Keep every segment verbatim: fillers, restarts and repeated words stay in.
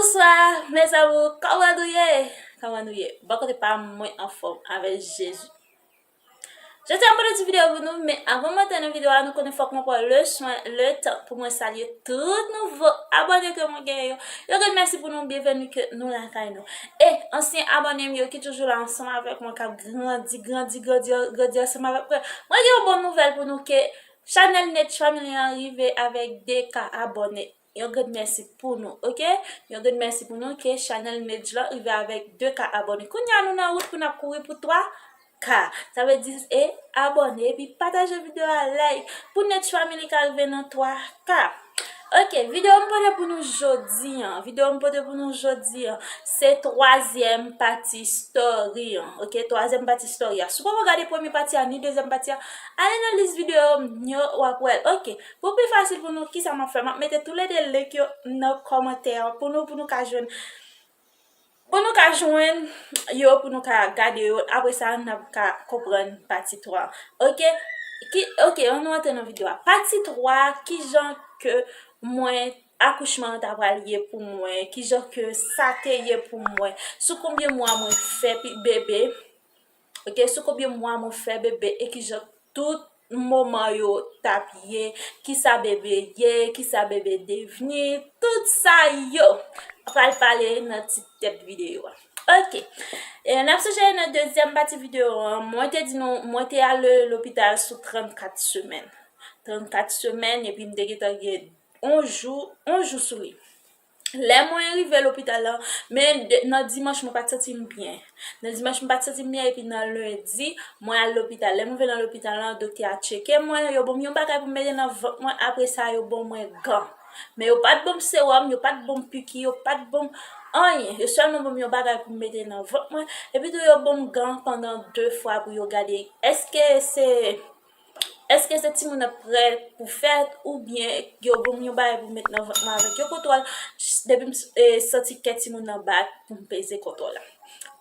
Bonswa, mes amours, kòman nou ye? Kòman nou ye? Bò kote pa m, mwen anfòm avèk Jezi. Jodi a, m pote ti videyo pou nou, men avan m antre nan videyo a, nou konnen fòk mwen pran le swen, le tan pou mwen salye tout nouvo abòne ke mwen genyen yo. Yo grenn mèsi pou nou, byenveni ke nou lakay nou. E ansyen abòne m yo ki toujou la ansanm avèk mwen, k ap grandi, grandi, grandi, grandi ansanm avèk mwen. Mwen gen yon bon nouvèl pou nou ke chanèl Nech Family an rive avèk de ka abòne. Yon grenn mèsi pou nou, oke? Yon grenn mèsi pou nou ke chanèl Nech lan rive avèk de ka abòne. Kounye a nou nan wout pou n ap kouri pou twa ka. Sa vle di, e abòne, epi pataje videyo a, like. Pou Nech Family ka rive nan twa ka. Oke, videyo m pote pou nou jodi an. Videyo m pote pou nou jodi an, se twazyèm pati story an. Oke, twazyèm pati story a. Si w poko gade premye pati a, ni dezyèm pati a, ale nan lis videyo m yo, w ap wè l. Oke, pou pi fasil pou nou, kisa m ap fè? M ap mete toulede link yo nan kòmantè an pou nou, pou nou ka jwenn, pou nou ka jwenn yo, pou nou ka gade yo. Apre sa, n ap ka konprann pati twa. Oke? Ki, oke, ann nou antre nan videyo a. Pati twa, kijan ke mwen, akouchman an ta pral ye pou mwen, kijan ke sa te ye pou mwen, sou konbyen mwa mwen fè pi, bebe, oke, sou konbyen mwa mwen fè bebe, e kijan tout moman yo t ap ye, kisa bebe ye, kisa bebe devni, tout sa yo pral pale nan ti tèt videyo a. Oke. E n ap sonje nan dezyèm pati videyo an, mwen te di nou, mwen te ale lopital sou trannkat semèn. Trannkat semèn, epi m te gentan gen yon jou, yon jou sou li. Lè mwen rive lopital la, men de, nan dimanch mwen pa t santi m byen. Nan dimanch mwen pa t santi m byen, epi nan lendi, mwen al lopital. Lè mwen rive nan lopital la, doktè a tcheke mwen, yo ban m yon bagay pou m mete nan vant mwen, apre sa, yo ban mwen gan. Men yo pa t ban m sewòm, yo pa t ban m piki, yo pa t ban m anyen. Yo sèlman ban m yon bagay pou m mete nan vant mwen, epi tou yo ban m gan pandan de fwa pou yo gade èske se Èske se timoun nan prè pou fèt, oubyen yo ban m yon bagay pou m met nan vant mwen avèk yon kontwòl, depi m s- e, santi kè timoun nan bat pou m peze kontwòl la.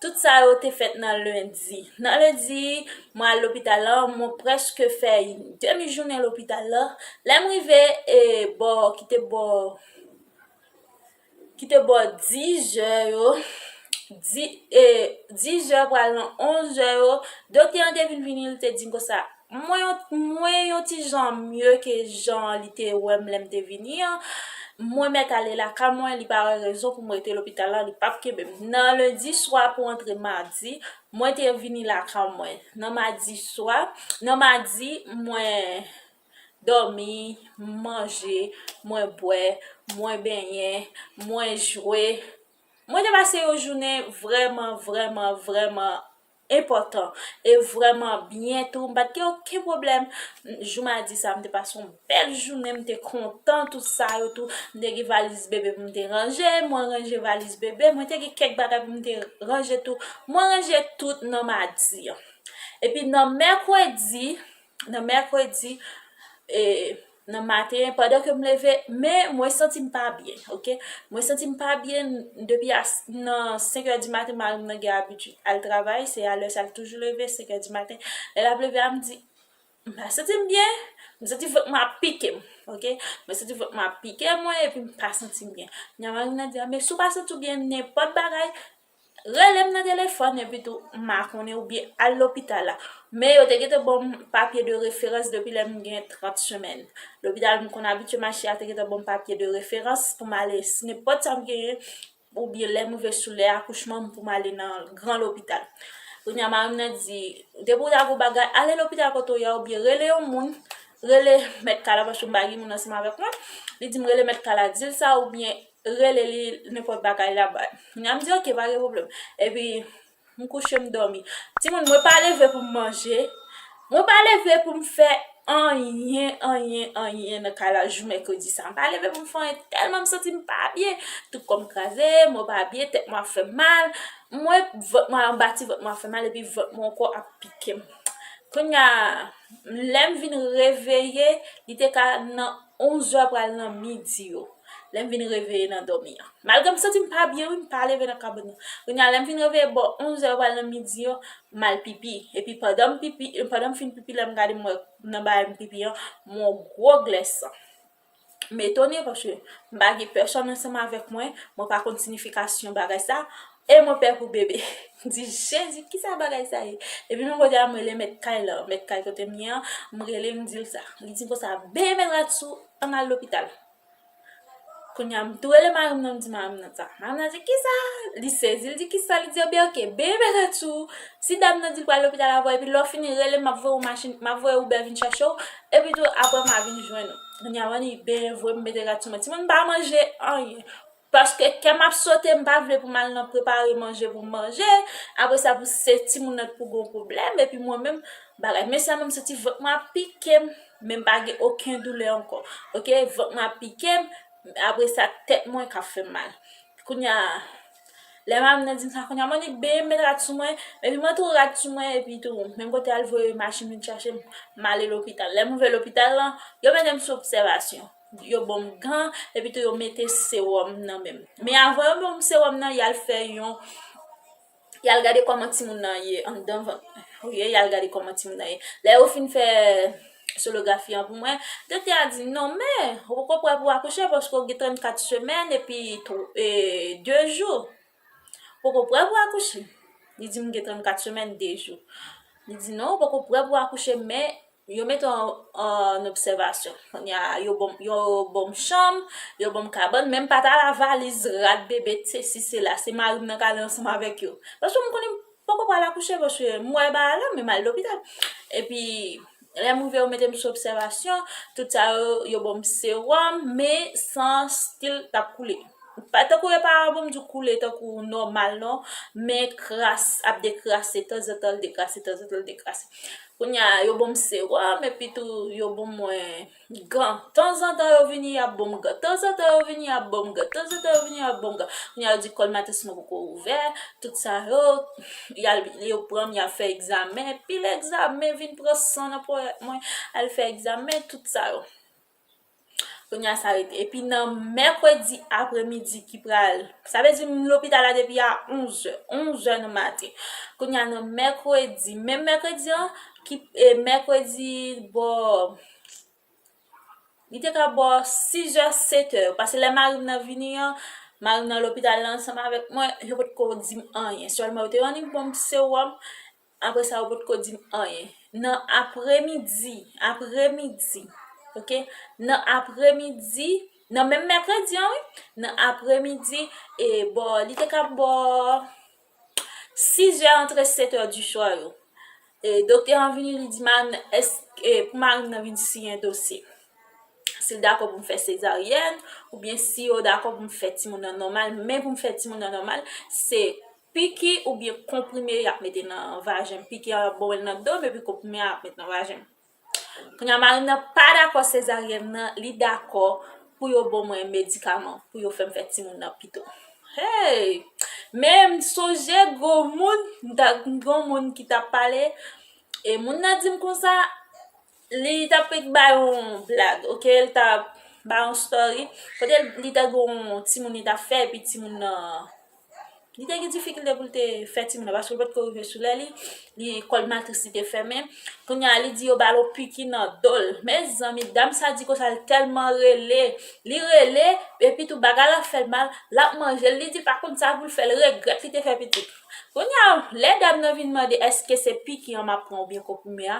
Tout sa yo te fèt nan lendi. Nan lendi, mwen al lopital la, mwen prèske fè demi jounen lopital la. Lè m rive, e, bò, kite bò kite bò diz è yo, di, e, diz è pral nan onz è yo, doktè an te vin vini, li te di m konsa, mwen yon, mwen yon ti jan mye ke jan li te wè m lè m te vini an. Mwen mèt ale lakay mwen, li pa wè rezon pou m rete lopital la, li p ap kenbe m. Nan lendi swa pou antre madi, mwen te vini lakay mwen. Nan madi swa, nan madi, mwen dòmi, manje, mwen bwè, mwen benyen, mwen jwe. Mwen te pase yon jounen vrèman, vrèman, vrèman enpòtan e vrèman byen tou. M pa t gen okenn pwoblèm. Jou madi sa, m te pase yon bèl jounen, m te kontan, tout sa yo tou. M te gen valiz bebe pou m te ranje, mwen ranje valiz bebe, mwen te gen kèk bagay pou m te ranje tou. Mwen ranje tout nan madi an. Epi nan mèkredi, nan mèkredi, e, nan maten, pandan ke m leve, men mwen santi m pa byen, oke? Mwen santi m pa byen depi a, nan senk è di maten, mari m nan gen abitid al travay, se a lè sa l toujou leve, senk è di maten. Lè l ap leve a, m di, m pa santi m byen, m santi vant mwen ap pike m, oke? Mwen santi vant mwen ap pike mwen, epi m pa santi m byen. Kounye a mari m nan di, a, men si w pa santi w byen, nenpòt bagay, rele m nan telefòn, epi tou, m pa konnen, oubyen al lopital la. Men yo te gentan ban m papye de referans depi lè m gen trant semèn. Lopital m konn abitye mache a te gentan ban m papye de referans pou m ale, si nenpòt sa m genyen, oubyen lè m rive sou lè akouchman m pou m ale nan gran lopital. Kounye a, mari m nan di, depi w ta gen yon bagay, ale lopital kote w ye a, oubyen rele yon moun, rele mèt kay la, paske m pa gen moun ansanm avèk mwen. Li di m rele mèt kay la, di l sa, oubyen rele li nenpòt bagay la ba l. Kounye a, m di, oke, pa gen pwoblèm. Epi, m kouche, m dòmi. Timoun, mwen pa leve pou m manje. Mwen pa leve pou m fè anyen, anyen, anyen nan kay la jou mèkredi sa. M pa leve pou m fè anyen tèlman m santi m pa byen. Tout kò m kraze, mwen pa byen, tèt mwen ap fè m mal. Mwen, vant mwen anba ti vant mwen ap fè m mal, epi vant mwen ankò ap pike m. Kounye a, lè m vin reveye, li te ka nan onz è pral nan midi yo. Lè m vin reveye nan dòmi an. Malgre m santi m pa byen, wi, m pa leve nan kabann nan. Kounye a, lè m vin reveye bò onz è pral nan midi yo, m al pipi. Epi pandan m pipi, pandan m fin pipi, lè m gade m wè nan bagay m pipi an, m wè yon gwo glè san. M etone paske m pa gen pèsonn ansanm avèk mwen, mwen pa konn siyifikasyon bagay sa, e mwen pè pou bebe. M di, Jezi, kisa bagay sa ye? Epi menm kote a, m rele mèt kay la, mèt kay kote m ye an, m rele, m di l sa. Li di m konsa, bebe, met rad sou, ann al lopital. Kounye a, m tou rele mari m nan, m di mari m nan sa. Mari m nan di, kisa? Li sezi, li di, kisa? Li di, ebyen, oke, bebe, met rad sou. Si dam nan di l pral lopital avè w, epi lè w fini rele m, m ap voye w machin, m ap voye Uber vin chèche w, epi tou, apre m a vin jwenn ou. Kounye a, m annik byen vre, m mete rad sou mwen. Timoun pa manje anyen. Paske kè m ap sote, m pa vle pou m al nan prepare manje pou m manje. Apre sa, pou se timoun nan pou gon pwoblèm, epi mwen menm, bagay. Men sèlman m santi vant mwen ap pike m, men m pa gen okenn doulè ankò. Oke, vant mwen ap pike m, apre sa, tèt mwen k ap fè m mal. Kounye a, lè mari m nan di m sa, kounye a, m annik byen met rad sou mwen, epi mwen tou rad sou mwen, epi tou, menm kote al voye machin vin chache m, m ale lopital. Lè m rive lopital lan, yo mete m sou obsèvasyon. Yo ban m gan, epi tou yo mete sewòm nan men m. Men avan yo ban m sewòm nan, y al fè yon, y al gade kòman timoun nan ye anndan vant mwen. Oke, y al gade kòman timoun nan ye. Lè yo fin fè sonografi an pou mwen, doktè a di, non, men, ou poko prè pou akouche paske ou gen trannkat semèn epi tw-, e, de jou. Poko prè pou akouche. Li di m gen trannkat semèn, de jou. Li di, non, ou poko prè pou akouche, men yo mete w an, an obsèvasyon. Kounye a, yo ban m, yo ban m chanm, yo ban m kabann, men m pa t al a valiz, rad bebe, sesi, sela. Se mari m nan k ale ansanm avèk yo. Paske m konnen m poko pral akouche, paske m wè bagay la, men m al lopital. Epi, lè m rive, yo mete m sou obsèvasyon, tout sa yo, yo ban m sewòm, men san still t ap koule. Pa tankou yo pa ban m di koule tankou nòmal non, men kras ap dekrase, tanzantan l dekrase, tanzantan l dekrase. Kounye a, yo ban m sewòm, epi tou, yo ban mwen gan. Tanzantan yo vini, y ap ban m gan. Tanzantan yo vini, y ap ban m gan. Tanzantan yo vini, y ap ban m gan. Kounye a, yo di kòl matris mwen poko ouvè, tout sa yo, y al, yo pran m, y al fè egzamen, pil egzamen, vin pran san nan ponyèt mwen, al fè egzamen, tout sa yo. Kounye a sa rete. Epi nan mèkredi apremidi ki pral, sa vle di m lopital la depi a onz è, onz è nan maten. Kounye a nan mèkredi, menm mèkredi an, ki, e, mèkredi bò, li te ka bò sis è, sèt è, paske lè mari m nan vini an, mari m nan lopital la ansanm avèk mwen, yo potko di m anyen. Sèlman yo te annik ban m sewòm, apre sa, yo potko di m anyen. Nan apremidi, apremidi, oke? Nan apremidi, nan menm mèkredi an, wi, nan apremidi, e bò, li te ka bò sis è antre sèt è di swa yo. E doktè an vini, li di, "Madam, èske, e, pou mari m nan vin siyen dosye. Si l dakò pou m fè sezaryèn, oubyen si yo dakò pou m fè timoun nan nòmal, men pou m fè timoun nan nòmal, se piki oubyen konprime y ap mete nan vajen m. Piki an y ap ban mwen l nan do m, epi konprime an y ap met nan vajen m." Kounye a, mari m nan pa dakò sezaryèn nan, li dakò pou yo ban mwen medikaman, pou yo fè m fè timoun nan pito. Hey! Men m sonje gwo moun, m ta, gwo moun ki t ap pale, e moun nan di m konsa, li t ap bay yon blag, oke? Li t ap bay yon story, kote li te gen yon timoun li t ap fè, epi timoun nan, li te gen difikilte pou l te fè timoun nan, paske l potko rive sou lè li, li, kòl matris li te fèmen. Kounye a, li di yo ba l yon piki nan do l. Mezanmi, dam sa di konsa, l tèlman rele, li rele, epi tou bagay la fè l mal, l ap manje l, li di l pa konn sa pou l fè, l regrèt li te fè pitit. Kounye a, lè dam nan vin mande èske se piki an m ap pran oubyen konprime a,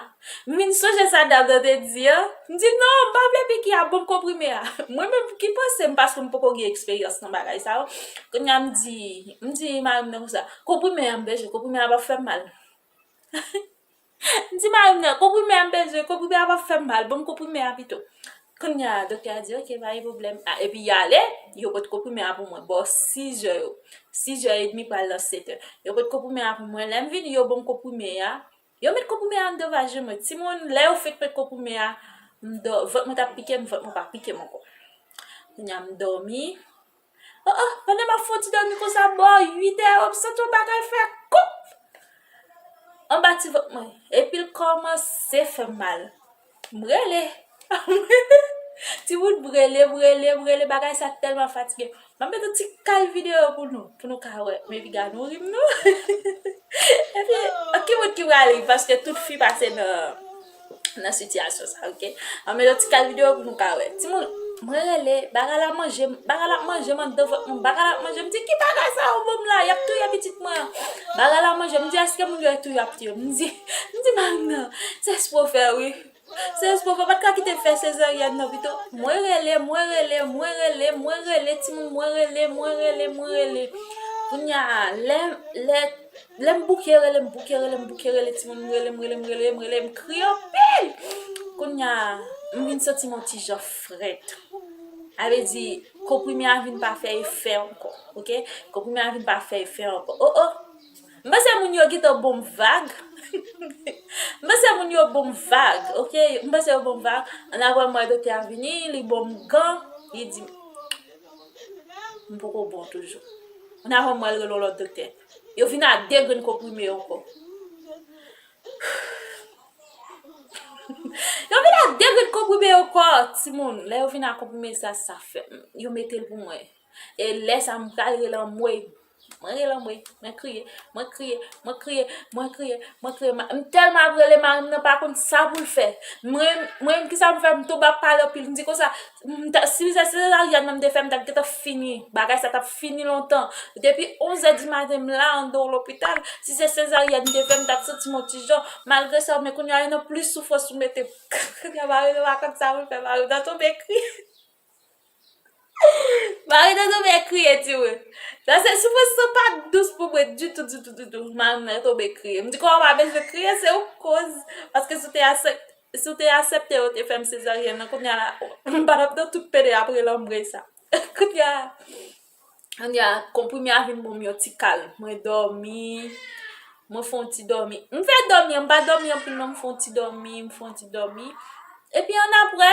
m vin sonje sa dam nan te di an. M di, "Non, m pa vle piki a, ban m konprime a." Mwen menm ki panse m, paske m poko gen eksperyans nan bagay sa yo. Kounye a, m di, m di mari m nan konsa, "Konprime a m bezwen, konprime a p ap fè m mal." M di mari m nan, "Konprime a m bezwen, konprime a p ap fè m mal, ban m konprime a pito." Kounye a, doktè a di, "Oke, pa gen pwoblèm." A, epi y ale, yo pot konprime a pou mwen, bò sis è yo. Sis è edmi pral nan sèt è. Yo pot konprime a pou mwen, lè m vini, yo ban m konprime a. Yo met konprime a anndan vajen mwen. Timoun, lè yo fenk met konprime a, m dò-, vant mwen t ap pike m, vant mwen pa pike m ankò. Kounye a, m dòmi. Oh, oh, pandan m ap fè yon ti dòmi konsa, bò uit è, m santi yon bagay fè koup anba ti vant mwen. Epi l kòmanse fè m mal. M rele. Timoun, m rele, m rele, m rele, bagay sa tèlman fatige. M ap met yon ti kal videyo pou nou, pou nou ka wè. Men piga nou ri m non. Epi, ki moun ki prale, paske tout fi pase nan, nan sitiyasyon sa, oke? M ap met yon ti kal videyo pou nou ka wè. Timoun, Mwen rele, bagay la manje m, bagay la ap manje m anndan vant mwen, bagay la ap manje m. M di, ki bagay sa yo ban m la? Y ap touye pitit mwen an. Bagay la manje m. M di, èske moun yo ap touye, ap touye? M di, m di, Marina, se espre w fè, wi. Se espre w fè, pa t ka kite fè sezaryèn nan pito. Mwen rele, mwen rele, mwen rele, mwen rele, timoun, mwen rele, mwen rele, mwen rele. Kounye a, lè, lè, lè m bouke rele, m bouke rele, m bouke rele, timoun, m rele, m rele, m rele, m rele, m kriye anpil. Kounye a, m vin santi m yon ti jan frèt. Sa vle di, konprime a vin pa fè efè ankò, oke? Konprime a vin pa fè efè ankò. O, o! M panse moun yo gentan ban m vag. M panse moun yo ban m vag, oke? M panse yo ban m vag. Annapre, m wè doktè a vini, li ban m gan, li di m, m poko bon toujou. Annapre, m wè l rele yon lòt doktè. Yo vin a de grenn konprime ankò. Yo vin a de grenn konprime ankò, timoun. Lè yo vin a konprime sa, sa fè m. Yo mete l pou mwen. E lè sa, m pral rele anmwey. Mwen rele anmwey. Mwen kriye. Mwen kriye. Mwen kriye. Mwen kriye. Mwen kriye. Ma- M tèlman ap rele, mari m nan pa konn sa pou l fè. Mwen, mwen, kisa m fè? M tonbe ap pale anpil. M di konsa, m ta- si se sezaryèn nan m te fè, m t ap gentan fini. Bagay sa t ap fini lontan. Depi onz è di maten, m la anndan yon lopital. Si se sezaryèn m te fè, m t ap santi m yon ti jan. Malgre sa, men kounye a, e nan plis soufrans ou mete m. Kounye a, mari m nan pa konn sa pou l fè. Mari m nan tonbe kriye. Mari nan tonbe kriye, timoun. Sa se soufrans sa pa dous pou mwen ditou, ditou, ditou. Mari m nan tonbe kriye. M di, kòman w pa bezwen kriye, se ou k koz. Paske si w te aksep- si w te aksepte yo te fè m sezaryèn nan, kounye a la, m pa t ap nan tout pede ap rele anmwey sa. Kounye a, kounye a, konprime a vin ban m yon ti kalm. Mwen dòmi. Mwen fè yon ti dòmi. M fè dòmi, m pa dòmi anpil non, m fè yon ti dòmi, m fè yon ti dòmi. Epi annapre,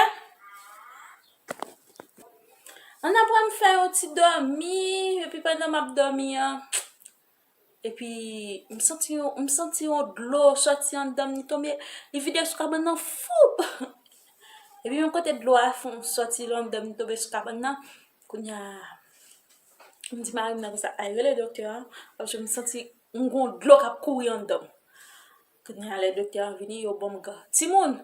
annapre m fè yon ti dòmi, epi pandan m ap dòmi an, epi m santi yon, m santi yon dlo sòti anndan m, li tonbe, li vide sou kabann nan, foup! Epi yon kote dlo a fon sòti anndan m, li tonbe sou kabann nan. Kounye a, m di mari m nan konsa, al rele doktè an, paske m santi m gon dlo k ap kouri anndan m. Kounye a lè doktè an vini, yo ban m gan. Timoun,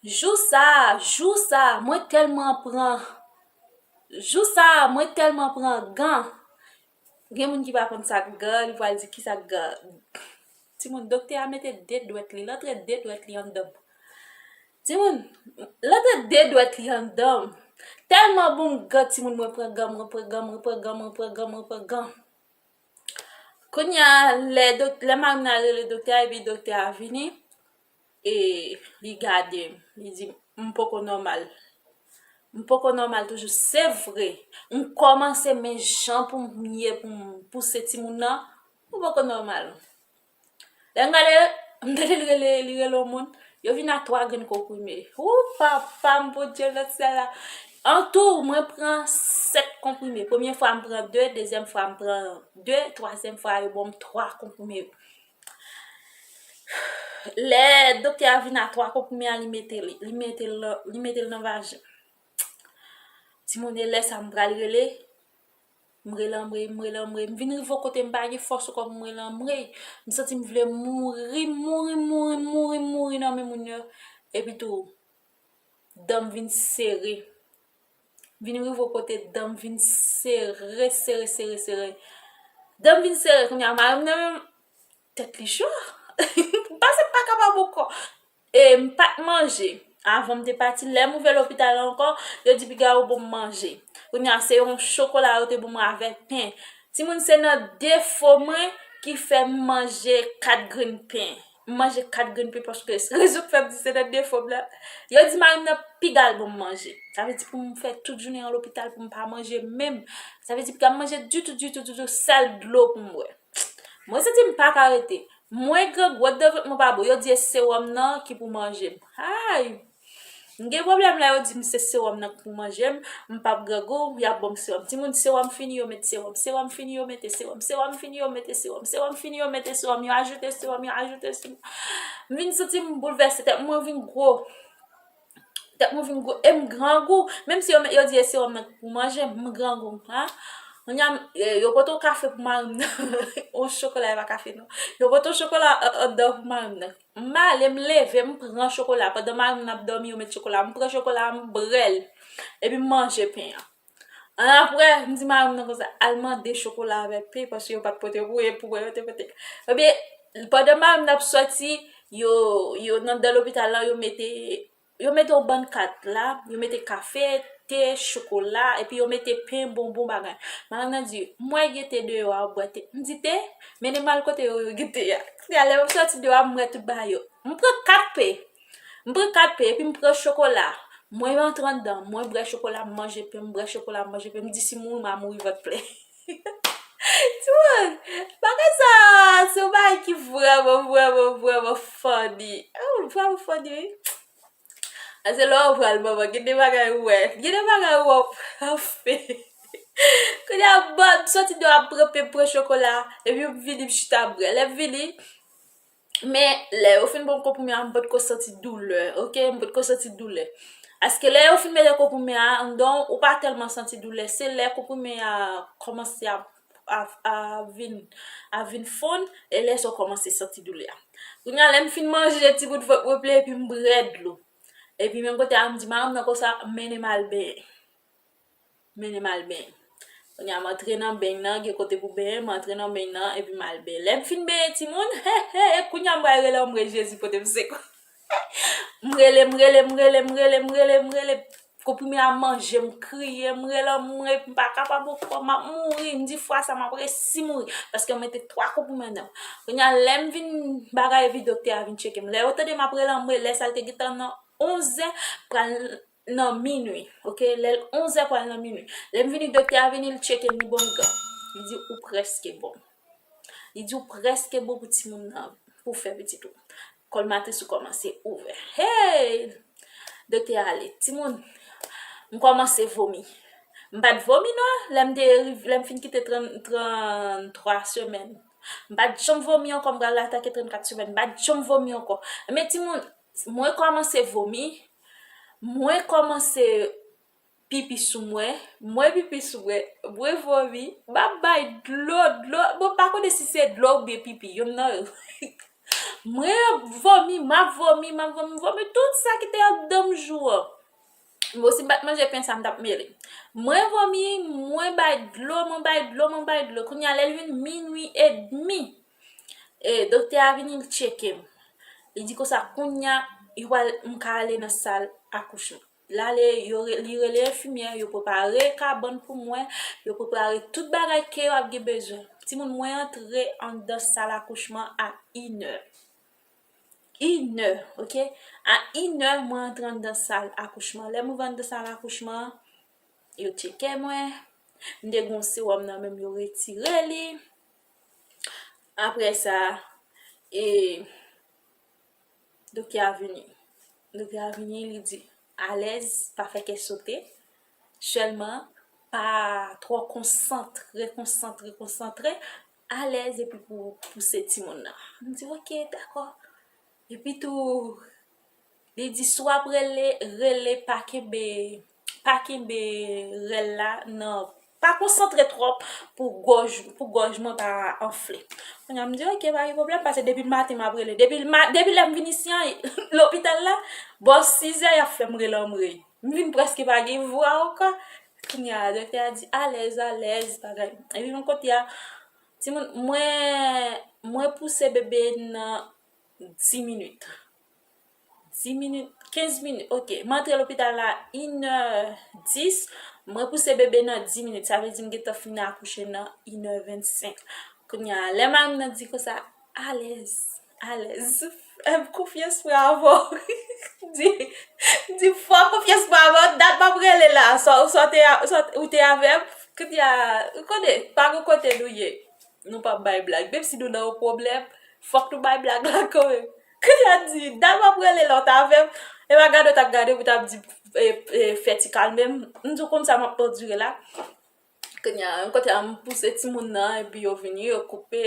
jou sa, jou sa, mwen tèlman pran, jou sa, mwen tèlman pran gan. Gen moun ki pa konn sa k gan, li pral di kisa k gan. Timoun, doktè a mete de dwèt li, l antre de dwèt li anndan m. Timoun, l antre de dwèt li anndan m. Tèlman ban m gan, timoun, mwen pran gan, mwen pran gan, mwen pran gan, mwen pran gan, mwen pran gan. Kounye a, lè dok- lè mari m nan rele doktè a, epi doktè a vini, e li gade m, li di m, m poko nòmal. M poko nòmal toujou. Se vre, m kòmanse men jan pou m ye, pou m pouse timoun nan, m poko nòmal. Lè m gade, m tande l rele, li rele yon moun. Yo vin a twa grenn konprime. Ou papa m, Bondye nan syèl la. An tou, mwen pran sèt konprime. Premye fwa, m pran de, dezyèm fwa, m pran de, twazyèm fwa, yo ban m twa konprime. Lè doktè a vin a twa konprime a, li mete li, li mete l nan, li mete l nan vajen. Timoun, e lè sa, m pral rele, m rele anmwey, m rele anmwey. M vin rive yon kote m pa gen fòs ankò pou m rele anmwey. M santi m vle mouri, mouri, mouri, mouri, mouri nan men moun yo. Epi tou, dan m vin sere. M vin rive yon kote dan m vin sere, sere, sere, sere. Dan m vin sere, kounye a mari m nan menm, tèt li cho. M panse m pa kapab ankò. E m pa t manje. Avan m te pati, lè m rive lopital la ankò, yo di piga yo ban m manje. Kounye a, se yon chokola yo te ban mwen avèk pen. Timoun, se nan defo mwen ki fè m manje kat grenn pen. M manje kat grenn pen paske rezon k fè m di se nan defo m nan. Yo di mari m nan piga l ban m manje. Sa vle di pou m fè tout jounen an lopital pou m pa manje menm. Sa vle di piga m manje ditou, ditou, ditou, sèl dlo pou m bwè. Mwen santi m pa ka rete. Mwen grangou, anndan vant mwen pa bon. Yo di e sewòm nan ki pou manje m. Ay! M gen pwoblèm lè yo di m se sewòm nan ki pou manje m, m p ap grangou, y ap ban m sewòm. Timoun, sewòm fini, yo met sewòm. Sewòm fini, yo mete sewòm. Sewòm fini, yo mete sewòm. Sewòm fini, yo mete sewòm. Yo ajoute sewòm, yo ajoute sewòm. M vin santi m boulvèse, tèt mwen vin gwo. Tèt mwen vin gwo. E m grangou. Menm si yo, yo di e sewòm nan ki pou manje m, m grangou. Ha? Kounye a, eh, yo pote yon kafe pou mari m nan. Yon chokola, e pa kafe non. Yo pote yon chokola an- anndan pou mari m nan. M ale, m leve, m pran chokola. Pandan mari m nan ap dòmi, yo met chokola. M pran chokola, m brèl. Epi m manje pen an. An apre, m di mari m nan konsa, al mande chokola avèk pen, paske yo pa t pote pou, pou mwen, yo te pote. Ebyen, pandan mari m nan ap sòti, yo, yo nan, nan lopital la, yo mete, yo mete yon bann kat la, yo mete kafe, te, chokola, epi yo mete pen, bonbon, bagay. Mari m nan di, m wè gen te deyò a, w ap bwè te. M di, te? Mennen m al kote yo, yo gen te a. Kounye a, lè m sòti deyò a, m wè tout bagay yo. M pran kat pen. M pran kat pen, epi m pran chokola. Mwen antre anndan, mwen bwè chokola, m manje pen, m bwè chokola, m manje pen. M di, si m mouri, m a mouri vant plen. Timoun, bagay sa, se yon bagay ki vrèman, vrèman, vrèman funny. Oh, vrèman funny, wi. A se lè w pral manman, gen de bagay ou wè. Gen de bagay ou wè, anfen. Kounye a, bon, m sòti deyò, m pran pen, m pran chokola, epi m vini, m chita bwè. Lè m vini, men lè yo fin ban m konprime a, m potko santi doulè, oke? M potko santi doulè. Paske lè yo fin mete konprime a anndan w, ou pa tèlman santi doulè. Se lè konprime a kòmanse a, a, a vin, a vin fonn, e lè sa w kòmanse santi doulè a. Kounye a, lè m fin manje, ti bout vant mwen plen, epi m bwè dlo. Epi menm kote a, m di mari m nan konsa, mennen m al benyen. Mennen m al benyen. Kounye a, m antre nan beny nan, gen kote pou benyen, m antre nan beny nan, epi m al benyen. Lè m fin benyen, timoun, he, he, e kounye a, m pral rele anmwe Jezi pote m sekou. M rele, m rele, m rele, m rele, m rele, m rele. Konprime a manje m, kriye, m rele anmwe, m pa kapab ankò, m ap mouri, m di fwa sa m ap resi mouri, paske m mete twa konprime anndan m. Kounye a, lè m vin bagay, epi doktè a vin tcheke m. Lè yo tande m ap rele anmwe, lè sa l te gentan nan onzè, pral nan minui, oke? Lè l onzè pral nan minui. Lè m vini, doktè a vini, li tcheke m, li ban m gan. Li di, ou prèske bon. Li di, ou prèske bon pou timoun nan, pou fè pitit ou. Kòl matris ou kòmanse ouvè. Hey! Doktè a ale. Timoun, m kòmanse vomi. M pa t vomi non, lè m te riv-, lè m fin kite trant, tranntwa semèn. M pa t janm vomi ankò, m pral atake trannkat semèn. M pa t janm vomi ankò. Men timoun, mwen kòmanse vomi, mwen kòmanse pipi sou mwen, mwen pipi sou mwen, mwen vomi, m ap bay dlo, dlo, bon, m pa konnen si se dlo oubyen pipi, yonn nan yo. Mwen vomi, m ap vomi, m ap vomi, m vomi tout sa ki te anndan m jou an. Bon, si m pa t manje pen sa, m t ap mele. Mwen vomi, mwen bay dlo, mwen bay dlo, mwen bay dlo. Kounye a, lè l vin minui edmi, e, doktè a vini, l tcheke m. Li di konsa, kounye a, yo pral, m ka ale nan sal akouchman. L ale, yo re-, li rele enfimyè, yo prepare kabann pou mwen, yo prepare tout bagay ke yo ap gen bezwen. Timoun, mwen antre anndan sal akouchman a inè. Inè, oke? A inè, mwen antre anndan sal akouchman. Lè m rive anndan sal akouchman, yo tcheke mwen. M te gen yon sewòm nan men m, yo retire li. Apre sa, e, doktè a vini. Doktè a vini, li di, alèz, pa fè kè sote. Sèlman, pa twò konsantre, konsantre, konsantre. Alèz epi pou pouse timoun nan. M di, oke, dakò. Epi tou, li di, si w ap rele, rele, pa kenbe, pa kenbe rèl la nan, pa konsantre twòp pou gòj, pou gòj mwen pa anfle. Kounye a, m di, oke, pa gen pwoblèm, paske depi l maten m ap rele. Depi l ma-, depi lè m vin isi an, lopital la, bò sizè, y ap fè m rele anmwe. M vin prèske pa gen vwa ankò. Kounye a, doktè a di, alèz, alèz, bagay. Epi, yon kote a, timoun, mwen, mwen pouse bebe nan dis minit. Dis minit, kenz minit, oke. M antre lopital la inè dis, mwen pouse bebe nan dis minit. Sa vle di m gentan fin akouche nan inè vennsenk. Kounye a, lè mari m nan di konsa, alèz, alèz. Fè m konfyans, bravo. Di, di fò konfyans, bravo. Dat m ap rele la. Sa, sa w te, sa w te avè m. Kounye a, ou konnen, pa gen kote nou ye. Nou p ap bay blag. Menm si nou nan yon pwoblèm, fòk nou bay blag la kanmenm. Kounye a di, dat m ap rele la, w t avè m. E pa gade w t ap gade, ou t ap di, e, e, fè ti kalme m. M di w konn sa m ap andire la. Kounye a, yon kote a, m pouse timoun nan, epi yo vini, yo koupe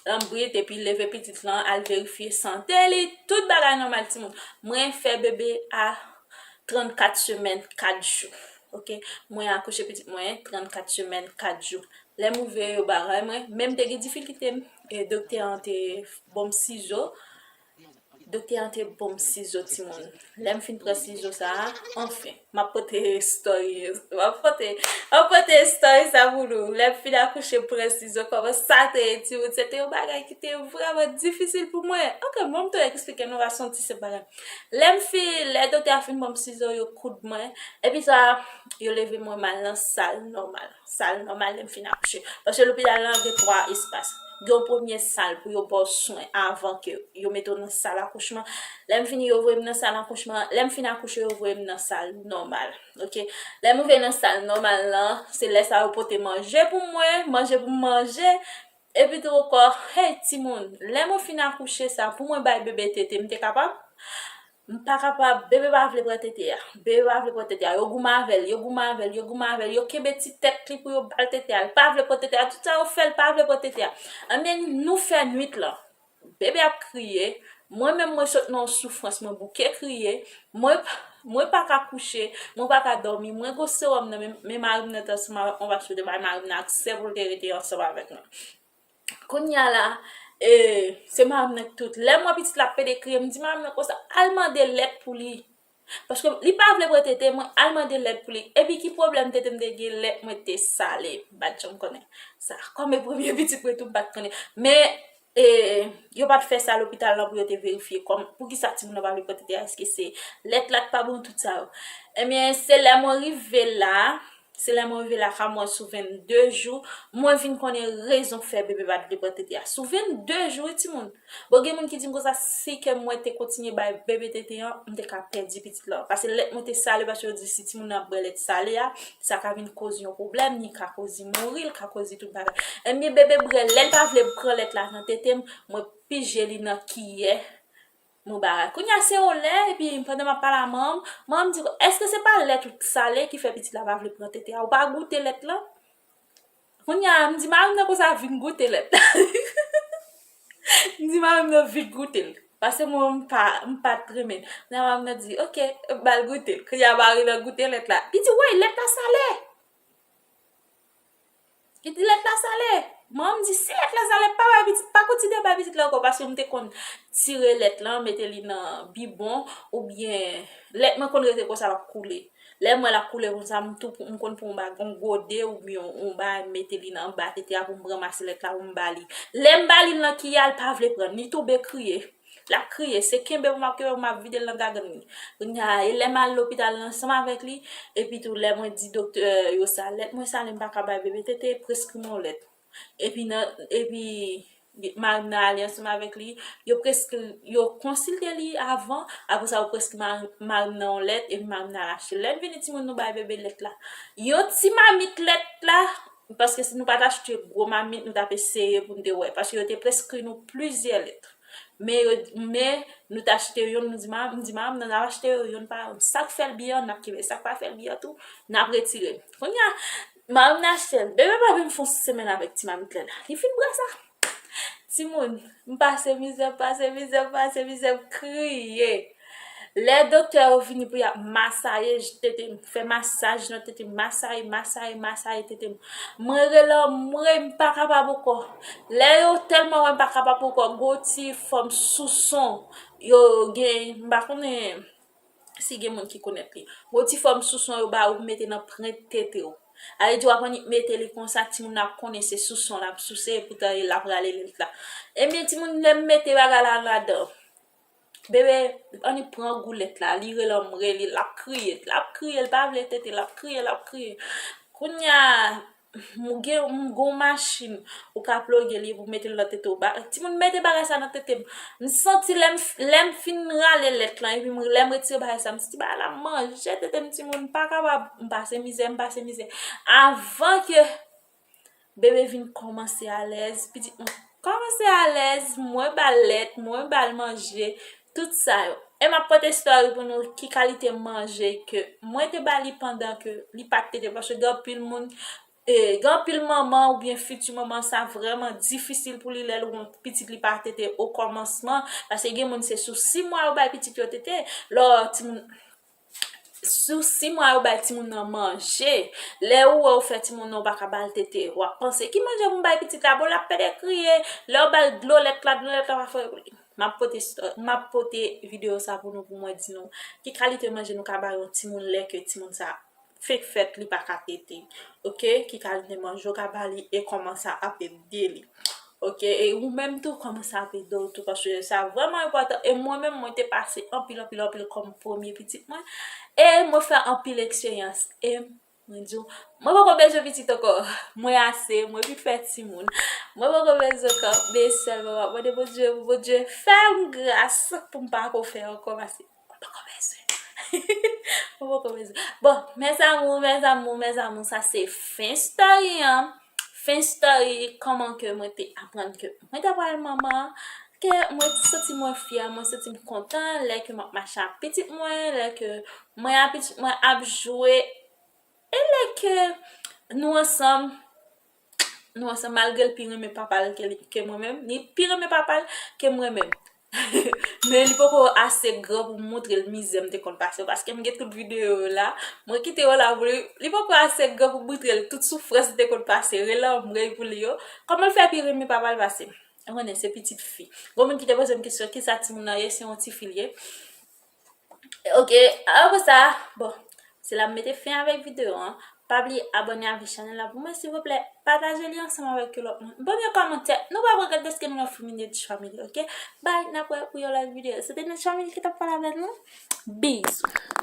lanbrit, epi leve pitit lan, al verifye sante li, tout bagay nòmal, timoun. Mwen fè bebe a trannkat semèn, kat jou. Ok, mwen akouche pitit mwen trannkat semèn, kat jou. Lè m ouvè yo bagay mwen, men m te gen difikilte, e, doktè an te ban m sizo. Doktè an te ban m sizo timoun. Lè m fin pran sizo sa a, anfen, m ap pote story, m ap pote, m ap pote story sa pou nou. Lè m fin akouche, m pran sizo, kòman sa te ye timoun? Se te yon bagay ki te vrèman difisil pou mwen. Ok, bon, m te eksplike nou, va santi se bagay. Lè m fin, lè doktè a fin ban m sizo, yo koud mwen. Epi sa, yo leve mwen m al nan sal nòmal. Sal nòmal lè m fin akouche. Paske lopital lan gen twa espas. Gen yon premye sal pou yo ba w swen avan ke yo mete w nan sal akouchman. Lè m fini, yo voye m nan sal akouchman. Lè m fin akouche, yo voye m nan sal nòmal. Ok? Lè m rive nan sal nòmal lan, se lè sa yo pote manje pou mwen, manje pou m manje. Epi tou ankò, hey, timoun, lè mwen fin akouche sa, pou mwen bay bebe tete, m te kapab? M pa kapab, bebe pa vle pran tete a. Bebe pa vle pran tete a. Yo goumen avè l, yo goumen avè l, yo goumen avè l, yo kenbe ti tèt li pou yo ba l tete a. Li pa vle pran tete a. Tout sa yo fè, li pa vle pran tete a. Anben, nou fè nwit lan. Bebe ap kriye. Mwen menm, mwen sot nan yon soufrans, mwen bouke kriye. Mwen, mwen pa ka kouche, mwen pa ka dòmi. Mwen gon sewòm nan men, men mari m nan te ansanm avèk mwen, paske yo te bay mari m nan aksè pou l te rete ansanm avèk mwen. Kounye a la, e, se mari m nan ki tout. Lè m wè pitit la ap pede kriye, m di mari m nan konsa, al mande lèt pou li. Paske li pa vle pran tete, mwen al mande lèt pou li. Epi ki pwoblèm tete m te gen, lèt mwen te sale. M pa t janm konnen sa. Kòm e premye pitit mwen tou, m pa t konnen. Men, e, yo pa t fè sa lopital lan pou yo te verifye kòm, poukisa timoun nan pa vle pran tete a, èske se lèt la k pa bon, tout sa yo. Ebyen, se lè mwen rive la, se lè mwen rive lakay mwen sou vennde jou, mwen vin konnen rezon fè bebe pa t vle pran tete a. Sou vennde jou, wi, timoun. Bon, gen moun ki di m konsa, si ke mwen te kontinye bay bebe tete an, m te ka pèdi pitit lan. Paske lèt mwen te sale, paske yo di si timoun nan ap bwè lèt sale a, sa ka vin koz yon pwoblèm, li ka koz li mouri, li ka koz li tout bagay. Ebyen, bebe bwè, lè l pa vle pran lèt la nan tete m, mwen pije li nan kiyè. Mwen bagay. Kounye a se yon lè, epi pandan m ap pale a manman m, manman m di, èske se pa lèt ou t sale ki fè pitit la pa vle pran tete a? Ou pa goute lèt lan? Kounye a, m di mari m nan konsa, vin goute lèt la. M di mari m nan, vin goute l. Paske mwen, m pa, m pa t renmen l. Kounye a, mari m nan di, ok, ba l goute l. Kounye a, mari m nan goute lèt la. Li di, woy, lèt la sale. Li di lèt la sale. Manman m di, si lèt la sale, pa bay pitit, pa kontinye bay pitit la ankò, paske m te konn tire lèt lan, mete li nan bibwon, oubyen lèt mwen konn rete konsa, l ap koule. Lè m wè l ap koule konsa, m tou, m konn pran yon ba-, yon gode oubyen yon, yon bagay, m mete li nan anba tete a pou m ranmase lèt la pou m ba li. Lè m ba li l nan kiyè a, l pa vle pran, li tonbe kriye. L ap kriye, se kenbe pou m ap kenbe pou m ap vide l nan gagann li. Kounye a, e lè m al lopital la ansanm avèk li, epi tou lè mwen di doktè yo sa, lèt mwen sale, m pa ka bay bebe tete, preskri m yon lèt. Epi nan, epi mari m nan ale ansanm avèk li, yo preskri, yo konsilte li avan, apre sa yo preskri mari, mari m nan yon lèt, epi mari m nan al achte. Lè n vini timoun nou bay bebe lèt la. Yon ti mamit lèt la, paske si nou pa t achte gwo mamit, nou t ap eseye pou n te wè, paske yo te preskri nou plizyè lèt. Men yo, men nou t achte yonn, nou di ma-, m di mari m nan, n ap achte yo yonn pa yonn. Sa k fè l byen an, n ap kenbe. Sa k pa fè l byen an tou, n ap retire. Kounye a, mari m nan achte l. Bebe pa vin fè yon semèn avèk ti mamit lèt la. Li fin bwè sa. Timoun, m pase mizè, m pase mizè, m pase mizè, m kriye. Lè doktè yo vini pou y ap masaye tete m, fè masaj nan tete m, masaye, masaye, masaye tete m. Mwen rele anmwey, m pa kapab ankò. Lè yo tèlman wè m pa kapab ankò, gon ti fòm souson yo gen, m pa konnen si gen moun ki konèt li. Gon ti fòm souson yo ba ou pou mete nan pwent tete w. Sa vle di w ap annik mete li konsa, timoun nan ap konnen se souson l ap souse, epoutan l ap rale lèt la. Ebyen, timoun, lè m mete bagay la ladan, bebe annik pran gou lèt la, li rele anmwey, li, l ap kriye, l ap kriye, l pa vle tete, l ap kriye, l ap kriye. Kounye a, m gen, m gon machin, ou ka ploge li pou mete l nan tete w. Ba, timoun mete bagay sa nan tete m. M santi lè m, lè m fin rale lèt lan, epi m, lè m retire bagay sa, m santi bagay la manje tete m, timoun, m pa kapab. M pase mizè, m pase mizè. Avan ke bebe vin kòmanse alèz, pitit mwen kòmanse alèz, mwen ba l lèt, mwen ba l manje, tout sa yo. E m ap pote story pou nou ki kalite manje ke mwen te ba li pandan ke li pa t tete, paske gen anpil moun, e, gen anpil manman oubyen fiti manman, sa vrèman difisil pou li lè l wè yon pitit li pa tete o kòmansman, paske gen moun se sou sis mwa yo bay pitit yo tete, lò timoun sou sis mwa yo bay timoun nan manje. Lè ou wè ou fè timoun nan ou pa ka ba l tete, w ap panse ki manje pou m bay pitit la, bon l ap pede kriye. Lè w ba l dlo lèt la, dlo lèt la pa fè. M ap pote, m ap pote videyo sa pou nou, pou mwen di nou ki kalite manje nou ka ba yon timoun lè ke timoun sa fenk fèt, li pa ka tete. Oke? Ki kalite manje w ka ba li e kòman sa ap ede li. Oke? E ou menm tou, kòman sa ap ede w tou, paske sa vrèman enpòtan. E mwen menm, mwen te pase anpil, anpil, anpil kòm premye pitit mwen. E mwen fè anpil eksperyans. E mwen di w, mwen poko bezwen pitit ankò. Mwen ase, mwen fin fè timoun. Mwen poko bezwen ankò. Men sèlman, m ap mande Bondye, pou Bondye fè m gras pou m pa ko fè ankò, paske mwen poko bezwen. Mwen poko bezwen. Bon, mes amours, mes amours, mes amours, sa se fen story an. Fen story, kòman ke mwen te aprann ke mwen ta pral manman, ke mwen santi mwen fyè, mwen santi m kontan lè ke m ap mache ak pitit mwen, lè ke mwen ak pitit mwen ap jwe, e lè ke nou ansanm, nou ansanm, malgre l pi renmen papa l ke, ke mwen menm, li pi renmen papa l ke mwen menm. Men li poko ase gran pou m montre l mizè m te konn pase yo, paske m gen tout videyo yo la. Mwen kite yo la pou li. Li poko ase gran pou m montre l tout soufrans m te konn pase, relanmwey pou li yo. Kòman l fè pi renmen papa l pase m? Ou konnen, se pitit fi. Gon moun ki te poze m kesyon, kisa timoun nan ye? Se yon tifi l ye. Oke, apre sa, bon, se la m mete fen avèk videyo an. Pa bliye abòne avèk chanèl la pou mwen, silvouplè. Pataje li ansanm avèk yon lòt moun. Ban m yon kòmantè. Nou pa pran gad paske nou nan Few Minutes Family, oke? Bye, n ap wè pou yon lòt videyo. Se te Minutes Family ki t ap pale avèk nou. Bizou.